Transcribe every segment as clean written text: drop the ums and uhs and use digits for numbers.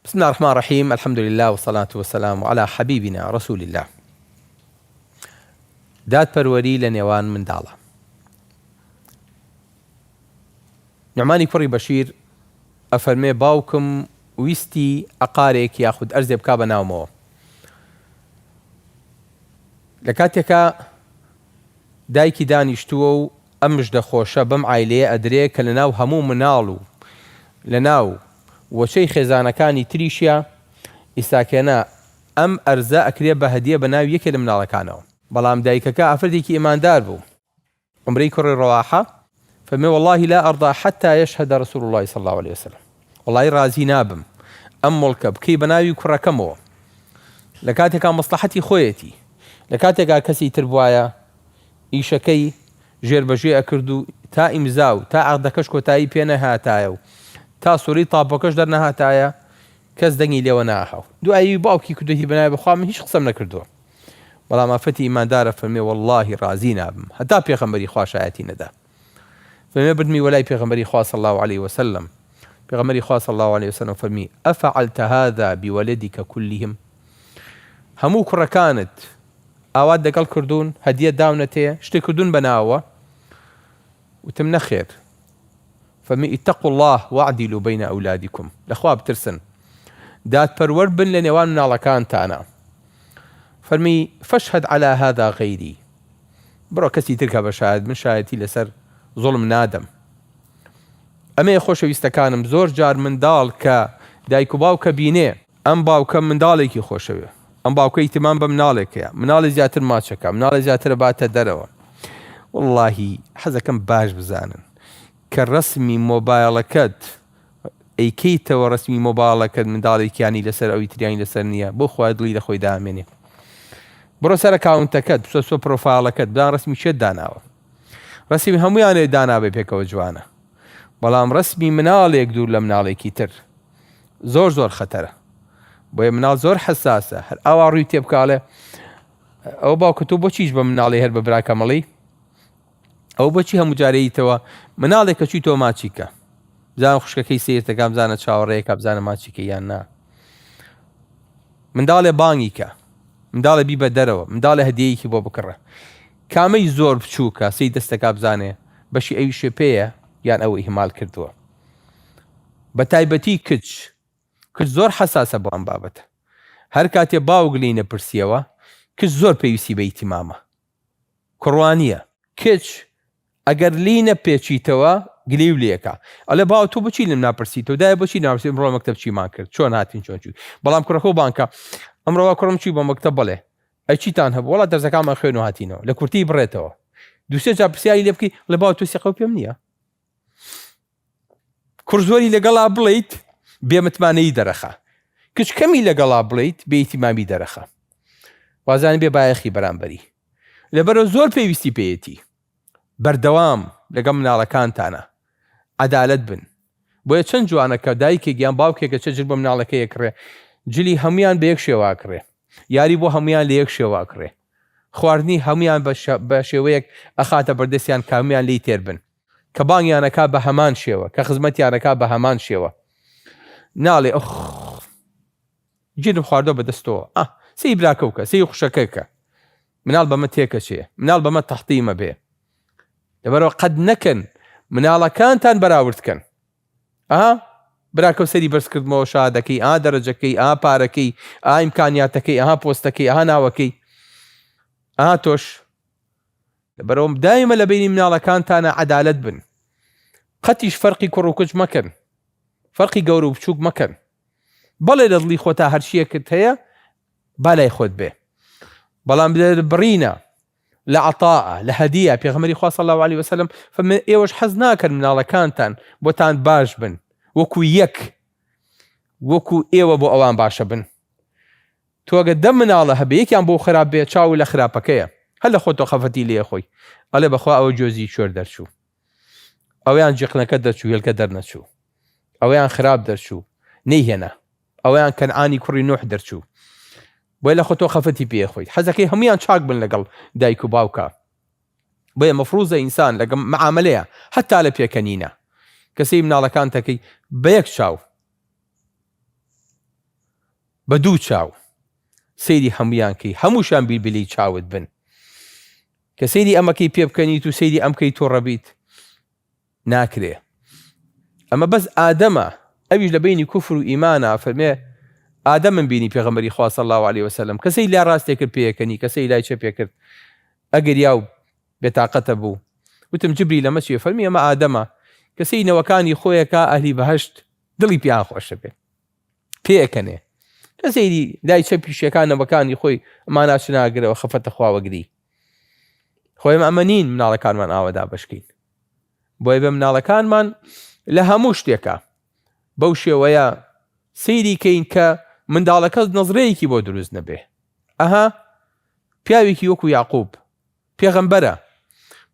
بسم اللە الرحمن الرحیم الحمد للە والصلاة والسلام علی حبیبنا رسول اللە دادپەروەری لە نێوان منداڵە نعمانی کوڕی بەشیر ئەفەرمێ باوکم ویستی عقارێک یاخود ئەرزێ بکا بە ناومەوە لە کاتێکا دایکی دانیشتووە و ئەم مژدە خۆشە بەم عایلەیە ئەدرێ کە لەناو هەموو مناڵ و لەناو وەچەی خێزانەکانی تریشیا ئیساکێنە ئەم ئەرزە ئەکرێ بە هەدیە بە ناوی یەکێ لە مناڵەکانەوە. بەڵام دایکەکە ئافرەتێکی ئیماندار بوو. عومرەی کوڕی ڕەواحە فەرمی واللە لا ارضی حتی یشهد رسول اللە صلی اللە علیە وسلم وەڵایی ڕازی نابم ئەم موڵکە بکەی بە ناوی کوڕەکەمەوە لە کاتێکا مەسڵەحەتی خۆیەتی لە کاتێکا کەسی تر بوایە ئیشەکەی ژێر بەژێ ئەکرد و تا ئیمزا و تا عەقدەکەش کۆتایی پێ نەهاتایە و تا سوری تاپۆکەش دەرنەهاتایە کەس دەنگی لێوە ناهاو دوایی باوکی کردوێتی بەناوی بەخوا من هیچ قسەم نەکردووە بەڵام ئافرەتی ئیماندارە فەرمی وەڵڵاهی ڕازی نابم هەتا پێغەمبەری خوا شایەتی نەدا فەرمی بردمی وەلای پێغەمبەری خوا صلی الله علیه وسلم پێغەمبەری خوا صلی الله علیه وسلم فەرمی افعلت هذا بولدك كلهم هەموو کوڕەکانت ئاوات دەگەڵ کردوون هەدیە داونەتێ شتێ کردوون بەناوە وتم نەخێر فەرمی اتقوا اللە واعدلوا بین اولادکم لەخوا بترسن دادپەروەر بن لە نێوان مناڵەکانتانا فەرمی فاشهد علی هذا غیری بڕۆ کەسی تر کە بە شایەت من شایەتی لەسەر زوڵم نادەم ئەمەیە خۆشەویستەکانم زۆر جار منداڵ کە دایک و باوکە بینێ ئەم باوکە منداڵێکی خۆشەوێ ئەم باوکە ئیتمام بە مناڵێک هەیە مناڵی زیاتر ماچەکە مناڵی زیاترە باتە دەرەوە وەڵاهی حەزەکەم باش بزانن کە ڕەسمی مۆبایڵەکەت ئەیکەیتەوە ڕەسمی مۆباڵەکەت منداڵێکیانی لەسەر ئەوی تریانی لەسەر نییە بۆ خوای دڵی لە خۆی دامێنێ بڕۆ سەر ئەکاونتەکەت بچۆ سۆ پرۆفایڵەکەت بزان ڕەسمی چێت داناوە ڕەسمی هەمویانێ دانابێ پێکەوە جوانە بەڵام ڕەسمی مناڵێک دوور لە مناڵێکی تر زۆر زۆر خەتەرە بۆیە مناڵ زۆر حەساسە هەر ئاوا ڕووی تێبکاڵێ ئەو باوکە تۆ بۆچیش بە مناڵی هەر بە براکەمەڵی ئەو بۆچی هەموو جارەیتەوە مناڵێک کە چوی تۆ ماچیکە بزانە خوشکەکەی سیرتەکە بزانە چاوەڕێیەکە بزانە ماچیکە یان نا منداڵێ بانگی کە منداڵێ بی بە دەرەوە منداڵێ هەدیەیەکی بۆ بکڕە کامەی زۆر بچووکە سی دەستەکە بزانێ بەشی ئەویشێ پێیە یان ئەو ئیهمال کردووە بە تایبەتی کچ کچ زۆر حەساسە بۆ ئەم بابەتە هەر کاتێ باوک لێی نەپرسیەوە کچ زۆر پێویستی بە ئیتیمامە کوڕوانیە. کچ ئەگەر لێی نەپێچیتەوە گلەیو لێکا ئەڵێ باوە تۆ بۆچی لێم ناپرسیتەوە دایە بۆچی ناپرسی ئەمڕۆ مەکتەب چیمان کرد چۆن هاتین چۆن چووی بەڵام کوڕەکە و بانکە ئەمڕۆ وا کوڕم چووی بۆ مەکتەب بەڵێ ئەی چیتان هەبوو وەڵا دەرسەکانمان خوێن و هاتینەوە لە کورتی بڕێتەوە دووسێ جار پرسیاری لێ بکەی ئەڵێ باوە تۆ سیقەو پێم نییە کوڕ زۆری لەگەڵا بڵیت بێمتمانەیی دەرەخا کچ کەمی لەگەڵا بڵیت بێئیتیمامی دەرەخا وازانێ بێ بایەخی بەرامبەری لەبەرەوە زۆر پێویستی پێیەتی بەردەوام لەگەڵ مناڵەکانتانە عەدالەت بن بۆیە چەند جوانە کە دایکێک یان باوکێکە چە جل بۆ مناڵەکەی ئەکڕێ جلی هەمویان بە یەک شێوە ئەکڕێ یاری بۆ هەمویان لە یەک شێوە ئەکڕێ خواردنی هەمویان بە شێوەیەک ئەخاتە بەردەستیان کە هەمویان لێی تێر بن کە بانگیان ئەکا بە هەمان شێوە کە خزمەتیان ئەکا بە هەمان شێوە ناڵێ ئۆخ گیرم خواردوە بە دەستەوە ئا سەی براکە بکە سەی خوشەکە کە مناڵ بەمە تێکەچێ مناڵ بەمە تەحتیمە بێ لەبەرەوە قەت نەکەن مناڵەکانتان بەراورد کەن ئا براکە سەری بەرز کردمەوە شادەکەی ئا دەرەجەکەی ئا پارەکەی ئا ئیمکانیاتەکەی ئا پۆستەکەی ئا ناوەکەی ئا تۆش لەبەرئەوە دایمە لە بەینی مناڵەکانتانا عەدالەت بن قەتیش فەرقی کوڕ و کچ مەکەن فەرقی گەورە و بچووک مەکەن بەڵێ لە دڵی خۆتا هەرچیەکت هەیە با لای خۆت بێ بەڵام لە بڕینە لە عەتاء لە هەدیە پێغەمبەری خوا صلی الله علیه وسلم فەرمووی ئێوەش حەز ناکەن مناڵەکانتان بۆتان باش بن وەکو یەک وەکو ئێوە بۆ ئەوان باشە بن تۆ گەر دە مناڵە هەبێ یەکیان بۆ خراپ بێ چاوو لە خراپەکەیە هەر لە خۆتەوە خەفەتی لێ خۆی ئەڵێ بەخوا ئەوە گوێزی کوێر دەرچوو ئەویان جیقنەکە دەرچوو هێلکە دەرنەچوو ئەویان خراپ دەرچوو نەیهێنا ئەویان کەنعانی کوڕی نوح دەرچوو بۆیە لە خۆتەوە خەفەتی پێ خۆی حەزەکەی هەمویان چاک بن لەگەڵ دایک و باوکە بۆیە مەفروزە ئینسان لەگەڵ معاملەیە هەتا لە پێکەنینە کەسی مناڵەکان تەکەی بە یەک چاو. بە دوو چاو سەیری هەموویان کەی هەمووشیان بیلبیلەی چاوت بن کە سەیری ئەمەکەی پێ بکەنیت و سەیری ئەم کەی توڕە بیت ناکرێ ئەمە بەس ئادەمە ئەویش لە بینی کوفر و ئیمانە فەرمێ ئادەمم بینی پێغەمبەری خوا صلی الله علیه وسلم کەسەی لا ڕاستێ کرد پێکەنی کەسەی لای چەپێ کرد ئەگەر یا و بێتاقەتە بوو وتم جبری لەمە چیە فەرمی ئەمە ئادەمە کەسەی نەوەکانی خۆیەکە ئەهلی بەهشت دڵی پیان خۆشە بێ پێکەنێ کە سەیری لای چەپی شێکان نەوەکانی خۆی ئەمانە چناگرەوە خەفەتە خواوەگری خۆی ئەمە نین مناڵەکانمان ئاوەدا بەشکەین بۆیە بە مناڵەکانمان لە هەموو شتێکە بەو شێوەیە سەیری کەین کە منداڵەکە نەزرەیەکی بۆ دروست نەبێ ئەها پیاوێکی وەکو یاقوب پێغەمبەرە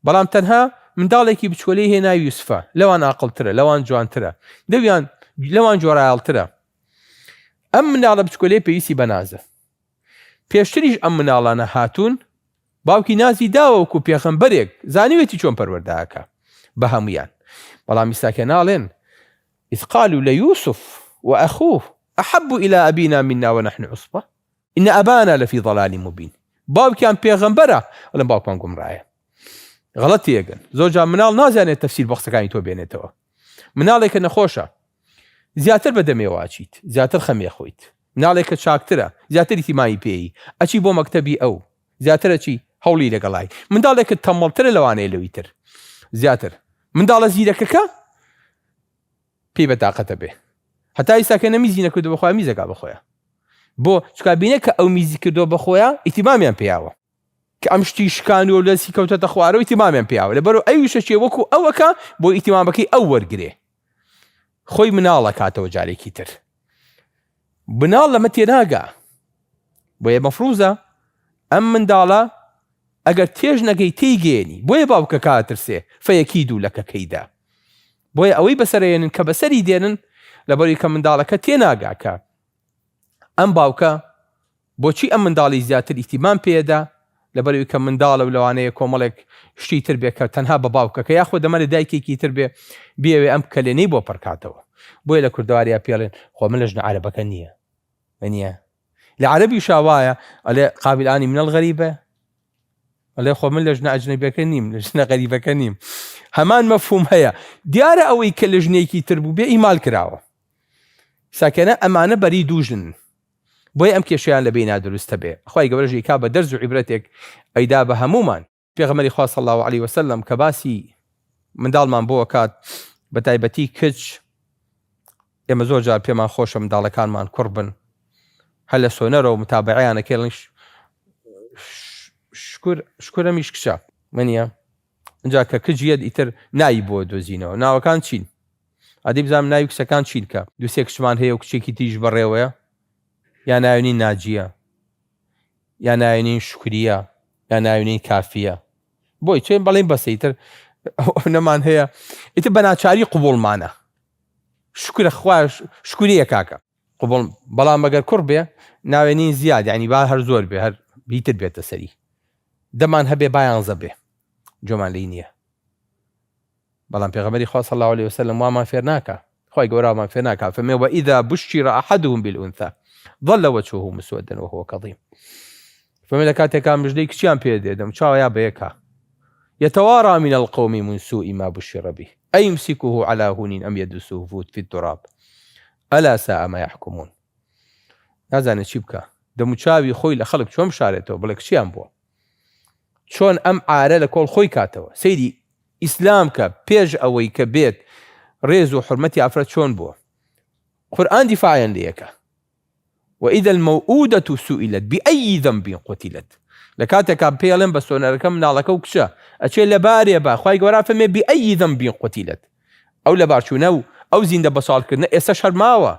بەڵام تەنها منداڵێکی بچکۆلەی هەیە ناوی یوسفە لەوان ئاقڵترە لەوان جوانترە لەویان لەوان جۆرایەڵترە ئەم منداڵە بچکۆلەی پێویستی بە نازە پێشتریش ئەم مناڵانە هاتوون باوکی نازی داوە وەکو پێغەمبەرێک زانیوێتی چۆن پەروەردەکە بە هەمویان بەڵام ئیساکە ناڵێن إذ قالوا ليوسف وأخوه أحب إلى أبينا منا ونحن عصبة ان ابانا لفی ضلال مبین باوکیان پێغەمبەرە ئەڵێن باوکمان گومڕایە غەڵەت تێگەن زۆر جار مناڵ نازانێت تەفسیر بۆ قسەکانی تۆ بێنێتەوە مناڵێکە نەخۆشە زیاتر بە دەمێوە ئەچیت زیاتر خەمێ خۆیت مناڵێکە چاکترە زیاتر ئیتیمامی پێی ئەچی بۆ مەکتەبی ئەو زیاتر ئەچی هەوڵی لەگەڵای منداڵێکە تەمەڵترە لەوانەیە لەوی تر زیاتر منداڵە زیرەکەکە پێی بە تاقەتە بێ هەتا ئیستا کە نە میزی نەکردو بەخۆیان میزەکا بەخۆیان بۆ چکا بینە کە ئەو میزی کردو بەخۆیان ئیتیمامیان پیاوە کە ئەم شتی شکان و لەسی کەوتەتە خوارەوە ئیتیمامیان پیاوە لەبەرو ئەویشە چێ وەکو ئەوەکە بۆ ئیتیمامەکەی ئەو وەرگێ خۆی مناڵە کاتەوە جارێکی تر مناڵ لەمە تێناگا بۆیە مەفروزە ئەم منداڵە ئەگەر تێش نەگەی تێیگەیەنی بۆیە باوکەکە ئەترسێ فەیەکیدو لەکە کەیدا بۆیە ئەوەی بەسەرێنن کە بەسەری دێنن لەبەری کە منداڵەکە تێناگا کە ئەم باوکە بۆچی ئەم منداڵی زیاتر ئیتیمام پێدا لەبەرئەوەی کە منداڵە و لەوانەیە کۆمەڵێک شتی تر بێ کە تەنها بە باوکەکە یاخۆ دەمە لە دایکێکی تر بێ بیەوێ ئەم کەلێنەی بۆ پڕکاتەوە بۆیە لە کوردەواریا پێڵێن خۆ من لە ژنە عەرەبەکە نییە نییە لە عەرەبیشا وایە ئەلێ قابیلانی منەڵ غەریبە ئەلێ خۆ من لە ژنە ئەجنەبیەکە نیم لە ژنە غەریبەکە نیم هەمان مەفهوم هەیە دیارە ئەوەی کە لە ژنێکی تر بوو بێ ئیمال کراوە ساکەنە ئەمانە بەری دوو ژن بۆیە ئەم کێشەیان لە بەینا دروستە بێ خوای گەورەش ئەیکا بە دەرز و عیبرەتێک ئەیدا بە هەموومان. پێغەمبەری خوا صلی اللە علیە وسلم کە باسی منداڵمان بۆ ئەکات بە تایبەتی کچ ئێمە زۆر جار پێمان خۆشە منداڵەکانمان کوڕ بن هەر لە سۆنەرەوە متابعیان ئەکەین شکر شکرەمیش کچە منیە اینجا کە کچ یەت ئیتر ناوی بۆ دۆزینەوە ناوەکان چین ئەدی بزانم ناوی کچەکان چین کە دووسێ کچمان هەیە و کچێکی تریش بەڕێوەیە یا ناوێنین ناجیە یا ناوێنین شکریە یا ناوێنین کافیە بۆی چێن بەڵێن بەسە ئیتر نەمان هەیە ئیتر بە ناچاری قوبوڵمانە شکرە خواش شکریە کاکە قوبڵ بەڵام بەگەر کوڕ بێ ناوێنین زیاد یعنی با هەر زۆر بێ هەر هیتر بێتە سەری دەمان هەبێ بایانزە بێ جۆمان لی نییە بەڵام پێغەمبەری خوا صلی اللە علیە وسلم وامان فێر ناکا خوای گەورە وامان فێر ناکا فەرمێ وإذا بشر أحدهم بالأنثى ظل وجهه مسودا وهو كظيم فەرمێ لە کاتێکا مژدەی کچیان پێ دێ دەم چاوە یا بەیەکا يتوارى من القوم من سوء ما بشر به أيمسكه على هون أم يدسه في التراب ألا ساء ما يحكمون نازانێت چی بکە دەموچاوی خۆی لە خەڵک چۆن بشارێتەوە بڵێ کچیان بووە چۆن ئەم عارە لە کۆڵ خۆی کاتەوە سەیری ئیسلام کە پێش ئەوەی کە بێت ڕێز و حورمەتی ئافرەت چۆن بووە قورئان دیفاعیان لێکە وإذا الموءودة سئلت بأي ذنب قتلت لە کاتێکا پێڵێن بە سۆنەرەکە مناڵەکە و کچە ئەچێ لەبارێ بە خوای گەورە فەرمێ بأي ذنب قتلت ئەو لەبارچوونە و ئەو زیندە بەساڵکردنە ئێستا شەرماوە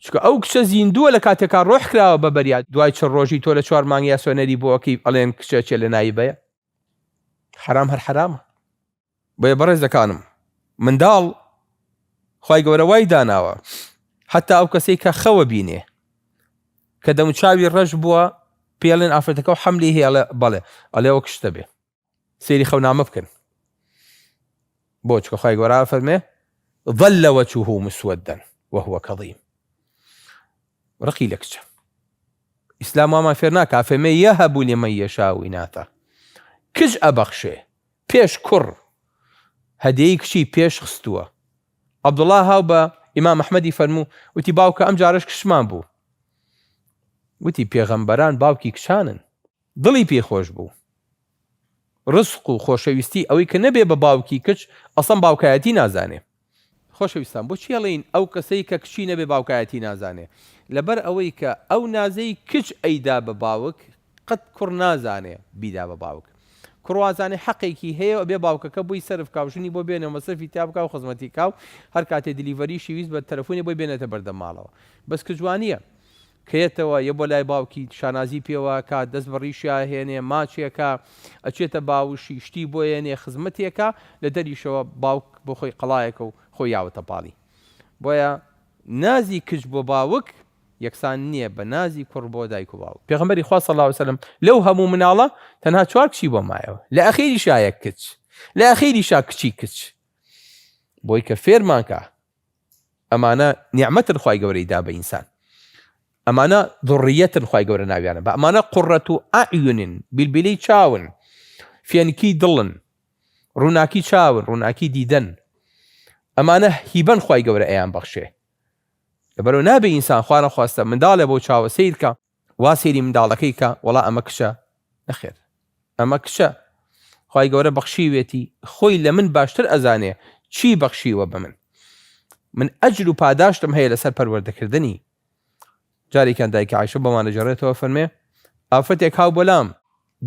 چونکە ئەو کچە زیندووە لە کاتێکا ڕۆح کراوە بە بەریا دوای چ ڕۆژی تۆ لە چوار مانگیا سۆنەری بۆ ئەکەی ئەڵێن کچە چێ لە ناوی بەیە حەرام هەر حەرامە بۆیە بەڕێزەکانم منداڵ خوای گەورە وای داناوە حتا ئەو کەسەی کە خەوە بینێ کە دەموچاوی ڕەش بووە پێڵێن ئافرەتەکە و حەملی هەیە بەڵێ ئەڵێ وەک شتە بێ سەیری خەونامە بکەن بۆ چکە خوای گەورە فەرمێ ظل وجهه مسودا وهو كظيم. ڕقی لە کچە. ئیسلام وامان فێر ناکا فەرمێ یەهەبو لمن یەشاء ئیناثا کچ ئەبەخشێ پێش کوڕ هەدیەی کچی پێش خستووە عەبدوڵا هاو بە ئیمام ئەحمەدی فەرموو وتی باوکە ئەم جارەش کچمان بوو وتی پێغەمبەران باوکی کچانن دڵی پێی خۆش بوو. ڕزق و خۆشەویستی ئەوەی کە نەبێ بە باوکی کچ ئەسڵەن باوکایەتی نازانێ. خۆشەویستان بۆچی ئەڵێین ئەو کەسەی کە کچی نەبێ باوکایەتی نازانێ؟ لەبەر ئەوەی کە ئەو نازەی کچ ئەیدا بە باوک قەت کوڕ نازانێ بیدا بە باوک. کوڕ وازانێ حەقێکی هەیە و ئەبێ باوکەکە بۆی سەرف کا و ژنی بۆ بێنێ و مەسرەفی تیا بکا و خزمەتی کا و هەر کاتێ delivery شی ویست بە تەلەفونێ بۆی بێنێتە بەردەم ماڵەوە. بەس کچ وانیە. کە یەتەوە یە بۆ لای باوکی شانازی پێوە ئەکا، دەست بە ڕیشیا ئەهێنێ، ماچێکا، ئەچێتە باوشی، شتی بۆ یەنێ، خزمەتێکا، لە دەریشەوە باوک بۆ خۆی قەڵایەکە و خۆی یاوەتە پاڵی. بۆیە نازی کچ بۆ باوک یەکسان نییە بە نازی کوڕ بۆ دایک و باوک. پێغەمبەری خوا صلی اللە علیە وسلم لەو هەموو مناڵە تەنها چوار کچی بۆ مایەوە، لە ئەخیریشا یەک کچ، لە ئەخیریشا کچی کچ. بۆی کە فێرمان کا ئەمانە نیعمەتن خوای گەورەی دا بە ئینسان ئەمانە ذڕیەتن خوای گەورە ناویانە بە ئەمانە قڕەت و ئەعینن بیلبیلەی چاون فێنکی دڵن ڕووناکی چاون ڕووناکی دیدەن ئەمانە هیبەن خوای گەورە ئەیان بەخشێ لەبەرەوە نابێ ئینسان خوارە خواستە منداڵێ بۆ چاوە سیرکە وا سەیری منداڵەکەی کە وەڵا ئەمە کچە نەخێر ئەمە کچە خوای گەورە بەخشیوێتی خۆی لە من باشتر ئەزانێ چی بەخشیوە بە من من ئەجر و پاداشتم هەیە لەسەر پەروەردەکردنی جارێکیان دایکە عایشە بۆمان دەگێڕێتەوە فەرمێ ئافرەتێک هاو بۆلام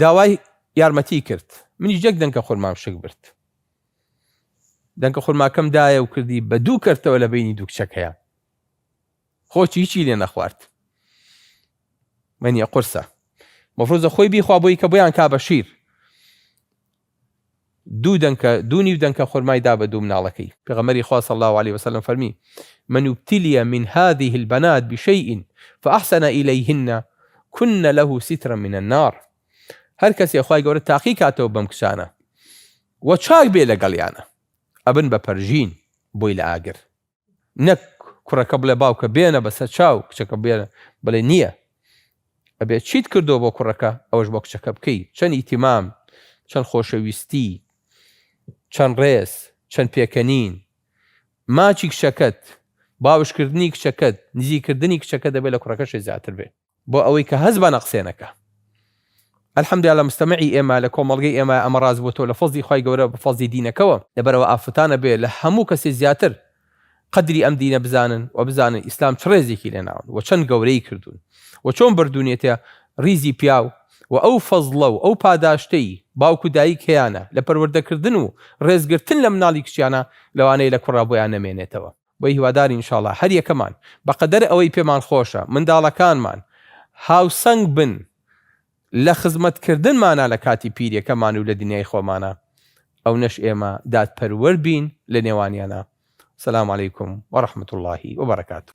داوای یارمەتی کرد منیش یەک دەنکە خورمام شک برد دەنکە خورماکەم دایە و کردی بە دوو کەرتەوە لە بینی دوو کچەکەیان خۆشی هیچی لێ نەخوارد منیە قورسە مەفروزە خۆی بیخوا بۆی کە بۆیان کا بە شیر دوو دەنکە دوو نیو دەنکە خورمای دا بە دوو مناڵەکەی پێغەمبەری خوا صلی الله علیه وسلم فەرمی من ابتلي من هذه البنات بشيء فأحسن إليهن كن له سترا من النار هەر کەسێ خوای گەورە تاقی کاتەوە بەم کچانە و چاک بێ لەگەڵیانە ئەبن بە پەرژین بۆی لە ئاگر نەک کوڕەکە بڵێ باوکە بێنە بەسەر چاو کچەکە بێنە بڵێ نییە ئەبێ چیت کردو بۆ کوڕەکە ئەوەش بۆ کچەکە بکەی چەند ئیتیمام چەند خۆشەویستی چەند ڕێز چەند پێکەنین ماچی کچەکەت باوشکردنی کچەکەت نزیکردنی کچەکە دەبێت لە کوڕەکەشی زیاتر بێ بۆ ئەوەی کە هەست بە نەقسێ نەکا. الحمدللە لە مجتمعی ئێمە لە کۆمەڵگەی ئێمە ئەمە ڕاست بۆتەوە لە فەزڵی خوای گەورە بە فەزڵی دینەکەوە، لەبەرئەوە ئافرەتان ئەبێ لە هەموو کەسێ زیاتر قەدری ئەم دینە بزانن و بزانن ئیسلام چ ڕێزێکی لێ ناون و چەند گەورەی کردوون و چۆن بردوونیەتە ڕیزی پیاو و ئەو فەزڵە و ئەو پاداشتەی باوک و دایک هەیانە لە پەروەردەکردن و ڕێزگرتن لە مناڵی کچیانە لەوانەیە لە کوڕا بۆیان نەمێنێتەوە. بۆیە هیوادارین ان شاءاللە هەر یەکەمان بەقەدەر ئەوەی پێمان خۆشە منداڵەکانمان هاوسەنگ بن لە خزمەت کردنمانا لە کاتی پیریەکەمان و لە دنیای خۆمانا ئەونەش ئێمە دادپەروەر بین لە نێوانیانا سلام علیکم ورحمة اللە وبرکاته.